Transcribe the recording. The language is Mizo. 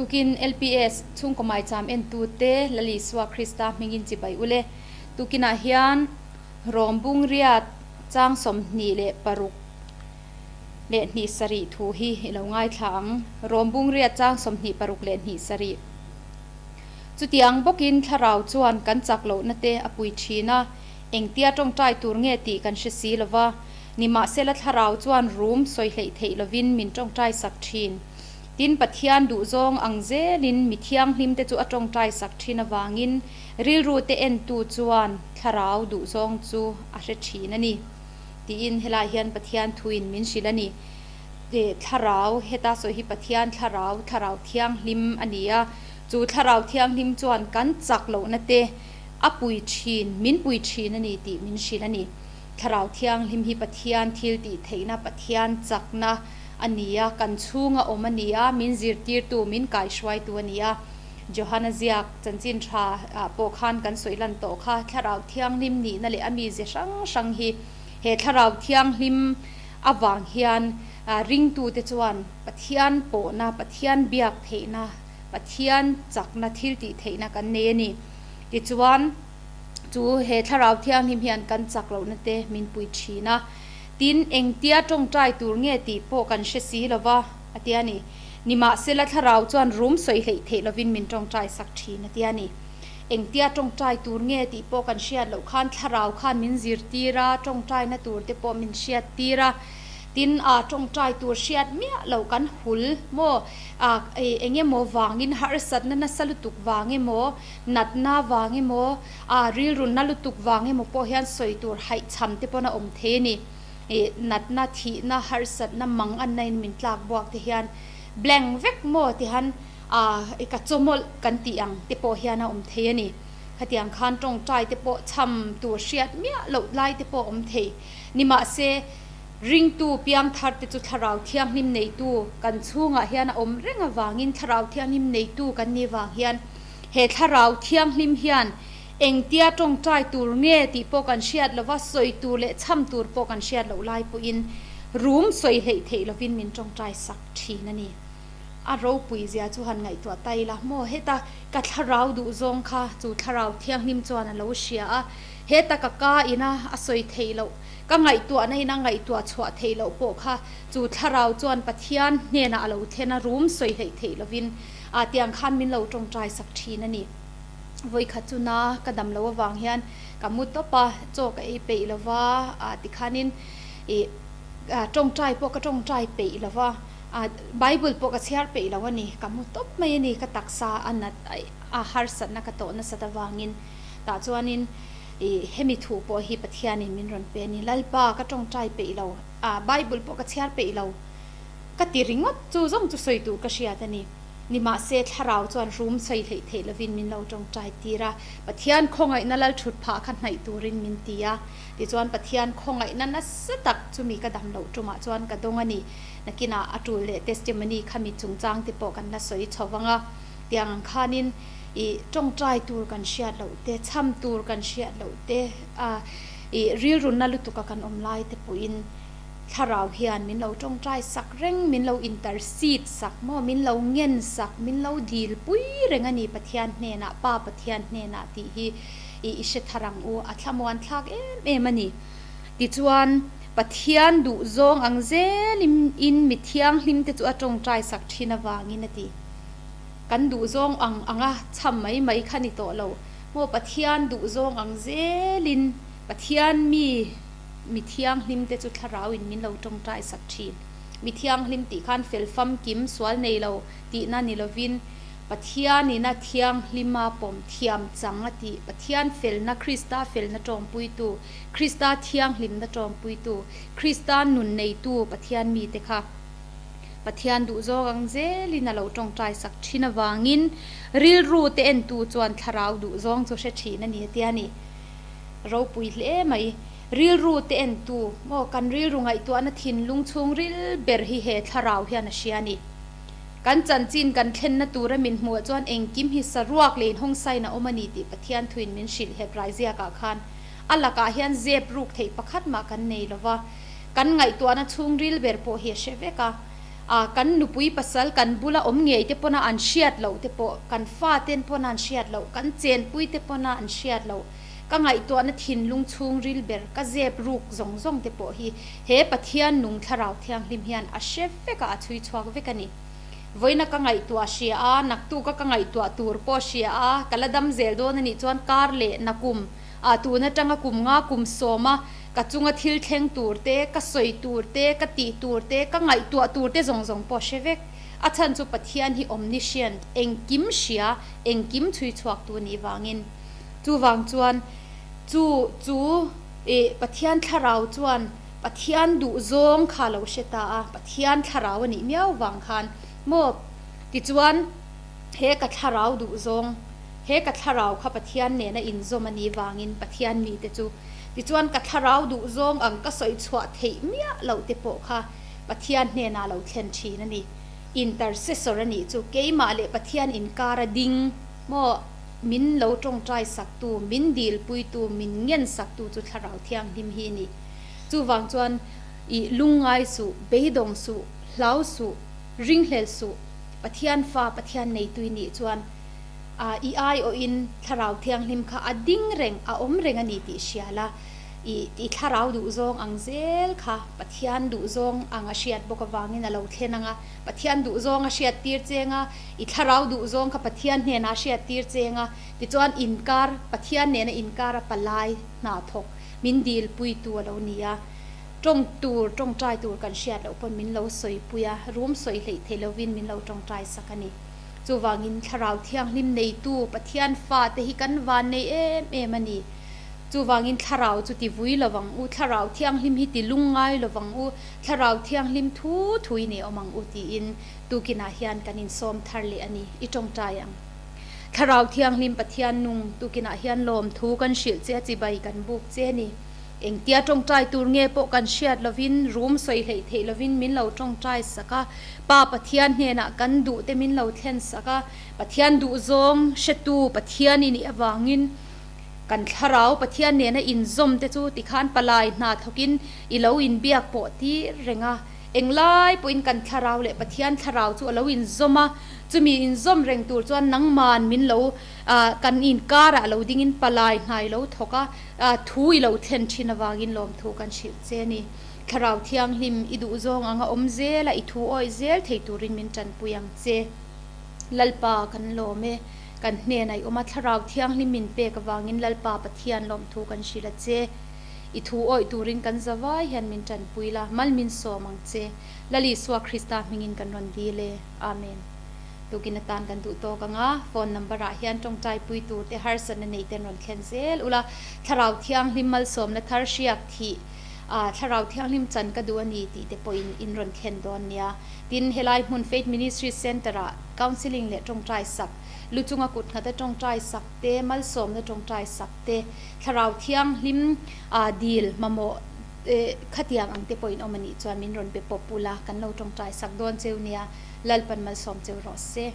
Tukin LPS chhungkaw maicham entute Lal Isua Krista hmingin chibai ule. Tukinah hian Rom bungriat chang 26 leh hnih sarih thu hi i lo ngaithla ang. Rom bungriat chang 26 leh hnih sarih. Chutiang bawkin thlarau chuan kan chak lohna te a pui thin a, engtia tawngtai tur nge tih kan hre si lo va. Nimahsela thlarau chuan rum sawi hleih theih lovin min tawngtai sak thin. Tin, Pathian duhzawng ang zelin mi thianghlimte chu a tawngtai sak thin avangin rilru te entu chuan thlarau duhzawng chu a hre thin a ni. Tiin helai hian Pathian thuin min hrilh a ni. Thlarau, heta sawi hi Pathian thlarau, thlarau thianghlim a ni a. Chu thlarau thianghlim chuan kan chak lohna te a pui thin, min pui thin a ni tih min hrilh a ni. Thlarau thianghlim hi Pathian thil tih theihna, Pathian chakna a ni a, kan chhunga awm a ni a, min zirtirtu, min kaihruaitu a ni a. Johana ziak chanchin tha ah pawh khan kan sawi lan tawh kha, Thlarau Thianghlim nihna leh a mize hrang hrang hi he Thlarau Thianghlim avang hian ringtute chuan Pathian pawhna, Pathian biak theihna, Pathian chakna thil tih theihna kan nei a ni. Tichuan, chu he Thlarau Thianghlim hian kan chak lohna te min pui thin a. Tin, engtia tawngtai tur nge tih pawh kan hre si lova, a ti a ni. Nimahsela thlarau chuan rum sawi hleih theih lovin min tawngtai sak thin a ti a ni. Engtia tawngtai tur nge tih pawh kan hriat loh khan thlarau khan min zirtir a, tawngtaina tur te pawh min hriat tir a. Tin, a tawngtai tur hriat miah loh kan hul maw? A eng emaw vangin harsatna nasa lutuk vang emaw, natna vang emaw, a rilrunna lutuk vang emaw pawh hian sawi tur haihchham te pawn a awm thei a ni. Ih natna, thihna, harsatna, mang anna in min tlak buak te hian blank vek maw ti han ah ka chawmawlh kan tih ang te pawh hian a awm thei a ni. Khatiang khan tawngtai te pawh cham tur hriat miah loh lai te pawh a awm thei. Nimahse, ringtu piangthar te chu Thlarau Thianghlim neitu kan chhungah hian a awm reng avangin Thlarau Thianghlim neitu kan nih vang hian he Thlarau Thianghlim hian Engtia tawngtai tur nge tih pawh kan hriat lova, sawi tur leh chham tur pawh kan hriat loh lai pawhin rum sawi hleih theih lovin min tawngtai sak thin a ni. A ropui zia chu han ngaihtuah ta ila maw? Heta ka thlarau duh zawng kha chu thlarau thianghlim chuan a lo hria a, heta ka ka ina a sawi theih loh, ka ngaihtuahna ina ngaihtuah chhuah theih loh pawh kha chu thlarau chuan Pathian hnenah a lo thlen a, rum sawi hleih theih lovin a tiang khan min lo tawngtai sak thin a ni. Vawikhat chu na ka dam lo avang hian ka mu tawp a, chaw ka ei peih lo va, ah tikhanin ih tawngtai pawh ka tawngtai peih lo va, ah Bible pawh ka chhiar peih lo a ni, ka mu tawp mai a ni, ka taksa a nat a harsatna ka tawh nasat avangin tah chuanin ih hemi thu pawh hi Pathianin min rawn pe a ni, Lalpa ka tawngtai peih lo, ah Bible pawh ka chhiar peih lo ka ti ringawt chu zawng chu sawi tur ka hriat a ni. Nimahse, Thlarau chuan rum sawi hleih theih lovin min lo tawngtai tir a, Pathian khawngaihna lal thut phah kha hnaih turin min ti a. Tichuan, Pathian khawngaihna nasa tak chumi ka dam loh tumah chuan ka dawng a ni. Nakinah a tul leh testimony khami chungchang te pawh kan la sawi chho vang a. Tiang ang khanin i tawngtai tur kan hriat loh te, chham tur kan hriat loh te, a i rilrunna lutuka kan awm lai te pawhin, Thlarau hian min lo tawngtai sak reng, min lo intercede sak maw, min lo ngen sak, min lo dil pui reng a ni Pathian hnenah, Pa Pathian hnenah tih hi i i hre thar ang u, a thlamuan thlak em em a ni. Tichuan, Pathian duh zawng ang zelin in mi thianghlim te chu a tawngtai sak thin avangin a ti. Kan duh zawng ang anga chham mai mai kha ni tawh lo maw, Pathian duh zawng ang zelin Pathian mi, Mi thianghlim te chu thlarau in min lo tawngtai sak thin. Mi thianghlim tih khan fel famkim, sual nei lo tihna ni lovin Pathian in a thianghlim a pawm thiam chang a tih, Pathian felna, Krista felna tawngpuitu, Krista thianghlimna tawngpuitu, Krista nun neitu Pathian mite kha Pathian duhzawk ang zelin a lo tawngtai sak thin avangin rilru te entu chuan thlarau duhzawng chu hre thin a ni a tia ni. Ropui hle mai. Rilru te entu maw kan rilru ngaihtuahna thinlung chhungril ber hi he thlarau hian a hria a ni. Kan chanchin kan thlenna tura min hmuh chuan engkim hi saruak leh inhawngsain a awm a ni tih Pathian thuin min hrilh Hebrai ziakah khan a lakah hian zep ruk theih pakhat mah kan nei lo va, kan ngaihtuahna chhungril ber pawh hi a hre vek a. A kan nupui pasal kan bula awm ngei te pawna an hriat loh te pawh, kan faten pawna an hriat loh, kan chenpui te pawna an hriat loh, ka ngaihtuahna thinlung chhungril ber, ka zep ruk zawng zawng te pawh hi he Pathian nung Thlarau Thianghlim hian a hre vek a, a chhui chhuak vek a ni. Vawiina ka ngaihtuah hria a, naktuka ka ngaihtuah tur pawh hria a, ka la dam zel dawn a nih chuan kar leh nakum ah tun atanga kum nga kum sawma ka chunga thil thleng tur te, ka sawi tur te, ka tih tur te, ka ngaihtuah tur te zawng zawng pawh hre vek. A chhan chu Pathian hi omniscient, engkim hria, engkim chhui chhuak tu nih vangin. Chuvang chuan chu chu ih Pathian thlarau chuan Pathian duh zawng kha lo hre ta a, Pathian thlarau a nih miau vang khan maw? Tichuan he ka thlarau duh zawng, he ka thlarau kha Pathian nena inzawm a nih vangin Pathian mite chu Tichuan ka thlarau duh zawng ang ka sawi chhuah theih miah loh te pawh kha Pathian hnenah lo thlen thin a ni. Intercessor a nih chu keimah leh Pathian inkar a ding maw? Min lo tawngtai saktu, min dilpuitu, min ngen saktu chu Thlarau Thianghlim hi a ni. Chuvang chuan i lungngai suh, beidawng suh, hlau suh, ringhlel suh, Pathian fa Pathian neitui nih chuan a i aiawhin Thlarau Thianghlim kha a ding reng, a awm reng a ni tih hria la, i i Thlarau duhzawng ang zel kha Pathian duhzawng ang a hriat bawk avangin a lo thlen ang a, Pathian duhzawng a hriat tir cheng a, i Thlarau duhzawng kha Pathian hnenah a hriat tir cheng a, tichuan inkar, Pathian nena inkar a palai hna thawk min dilpuitu a lo ni a, tawng tur, tawngtai tur kan hriat loh pawn min lo sawipui a, rum sawi hleih thei lovin min lo tawngtai sak a ni. Chuvangin Thlarau Thianghlim neitu Pathian fate hi kan van nei em em a ni. Chuvangin Thlarau chu ti vui lo vang u, Thlarau Thianghlim hi ti lungngai lo vang u, Thlarau Thianghlim thu thui nei awm ang u tiin tukinah hian kan insawm thar leh a ni. I tawngtai ang. Thlarau Thianghlim Pathian nung tukinah hian lawmthu kan hrilh che a, chibai kan buk che a ni. Engtia tawngtai tur nge pawh kan hriat lovin, rum sawi hleih theih lovin min lo tawngtai sak a. Pa Pathian hnenah kan duh te min lo thlen sak a. Pathian duhzawng hretu Pathian i nih avangin kan thlarau Pathian nena inzawm te chu tikhan palai hna thawkin i lo inbiak pawh tir reng a. Englai pawhin kan thlarau leh Pathian thlarau chu a lo inzawm a. Chumi inzawm reng tur chuan nangman min lo kan inkarah lo dingin palai hna i lo thawk a. Thu i lo thlen thin avangin lawmthu kan hrilh che a ni. Thlarau Thianghlim i duhzawng anga awm zel a, i thu awih zel thei turin min tanpui ang che. Lalpa kan lawm e, kan hnenah i awm a, Thlarau Thianghlim min pek avangin Lalpa Pathian lawmthu kan hrilh a che. I thu awih turin kan zavai hian min tanpui la, mal min sawm ang che. Lal Isua Krista hmingin kan rawn dil e. Amen. Tukin atan kan duh tawk ang a, phone number ah hian tawngtai pui tur te harsatna nei ten rawn thlen zel ula, Thlarau Thianghlim malsawmna thar hriak thih ah Thlarau Thianghlim chan ka duh a ni tih te pawhin in rawn thlen dawn nia. Tin, helai hmun Faith Ministry Centre ah counselling leh tawngtai sak, lu chunga kut nghata tawngtai sak te, malsawmna tawngtai sak te, Thlarau Thianghlim ah dil mamawh khatiang ang te pawhin awm a nih chuan min rawn be pawp ula, kan lo tawngtai sak dawn cheu nia. Lalpan malsawm cheu rawh se.